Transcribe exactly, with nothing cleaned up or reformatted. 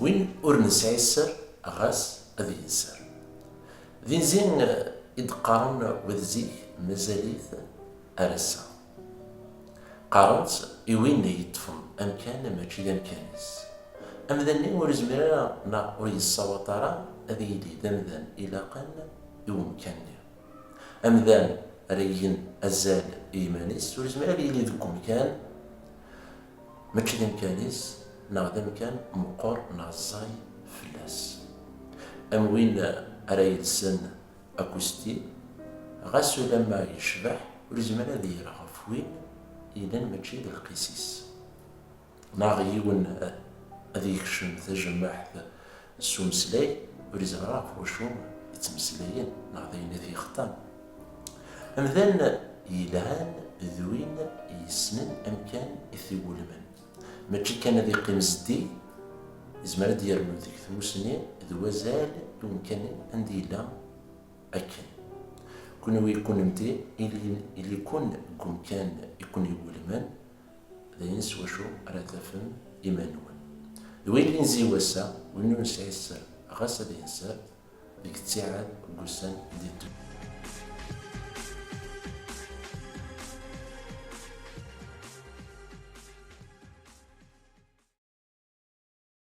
Win ur nesɛi sser, ɣas ad yenser. Din zin i d-qqaren wid zik, mazal-it ar ass-a. Qqaren-tt i win yeṭṭfen amkan mačči d amkan-is. Amdan-nni ur izmir ara neɣ ur yessawaḍ ara ad yili d amdan ilaqen i umkan-nni. Amdan ara igen azal i yiman-is ur izmir ad yili deg umkan mačči d amkan-is, neɣ d amkan meqqer neɣ ẓẓay fell-as. Am win ara yelsen akusti, ɣas ulamma yecbeḥ, ur izmir ad yerr ɣef win yellan mačči d lqis-is. Neɣ yiwen ad yekcem tajemmaḥt s umeslay, ur iẓer ara ɣef wacu i ttmeslayen neɣ d ayen i t-yexḍan. Amdan yelhan d win yessnen amkan i t-iwulmen. Mačči kan ad yeqqim zeddig, yezmer ad d-yernu deg tmusni d wazal i umkan anda yella akken. Kunwi kunemti, ili, ili-kun deg umkan i kun-iwulmen, d ayen s wacu ara tafem iman-nwen. D wayen i nzi wass-a, win ur nesɛi sser, ɣas ad yenser, deg ttiɛad n wussan d-iteddun.